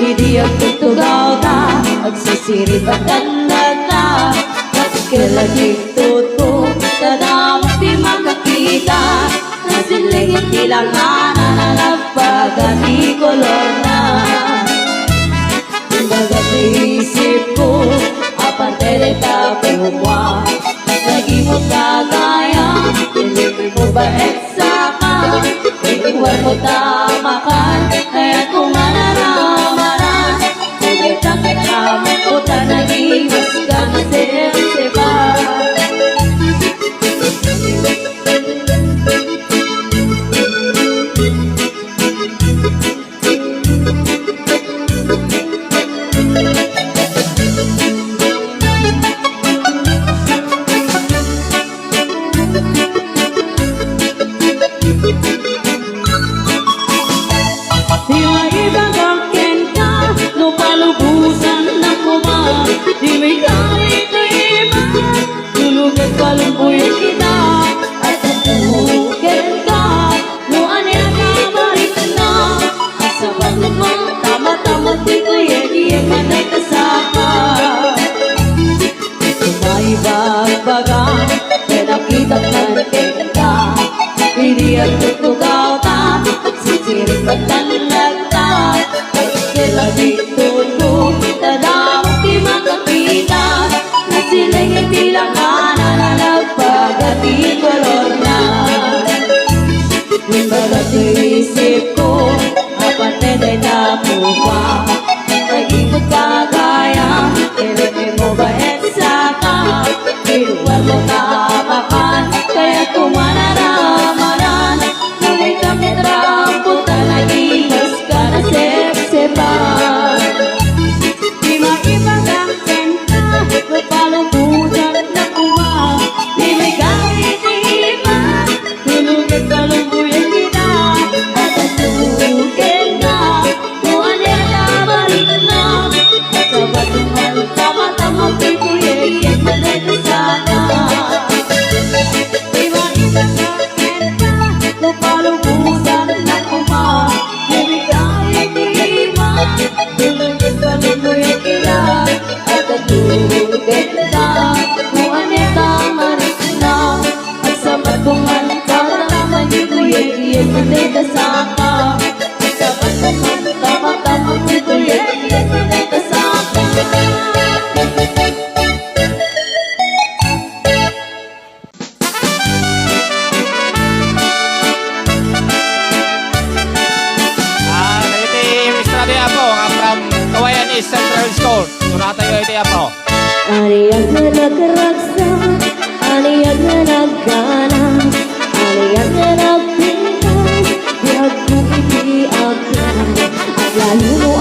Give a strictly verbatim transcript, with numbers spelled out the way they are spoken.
Idi agtugtugawta, agsisirib a tandata, dakkel a giptutko, ta damo ti makakita, nasiling iti langana, nalagpaga ti kolorna. Imbaga ti isipko, apay dayta pupua, nagimut ka gayam, ilikmo baet saka, ikuarmo ta makan, kayatko nga naramanan, kung dayta ket ammo ta nagimas ka, nasepsepa. Ti maibagak kenka, no palubosan na koma, di may kami kaiba, tulog at palumboy kita, at kenka, no ania ka marikna, at sa pagmamang tama-tama ti kuyek-yek a nagkasaka. Maibagbaga, kaya nakita man kita. Idi agtugtugawta, agsisirib a tandata, dakkel a giptutko, ta damo ti makakita, nasiling iti langana, nalagpaga ti kolorna. Imbaga ti isipko, apay dayta pupua, nagimut ka gayam, ilikmo baet saka, ikuarmo ta makan, kayatko nga naramanan, nagay ka met rampo ta nagimas ka, nasepsepa. Di maibagak kenka, no palubosan na koma, di may kami ti iba, tulog at palumboy kita, at atugen ka, no ania ta marikna, at sa pagmamang tama-tama ti kuyek-yek a nagkasaka. Di maibagak kenka, no palubosan na koma, di may kami ti iba, tulog at palumboy kita, at atugen ka, no ania ta marikna, at sa pagmamang tama-tama ti kuyek-yek a nagkasaka. At sa pagmamang tama-tama ti kuyek-yek a nagkasaka. Ah, iti Mister Adi Apo, nga from Kawayan East Central School. Suratayo iti Apo. Ania nga nagragsak, ania nga naggana, ania nga nagpintas, biagko iti agpintas. Agyalimo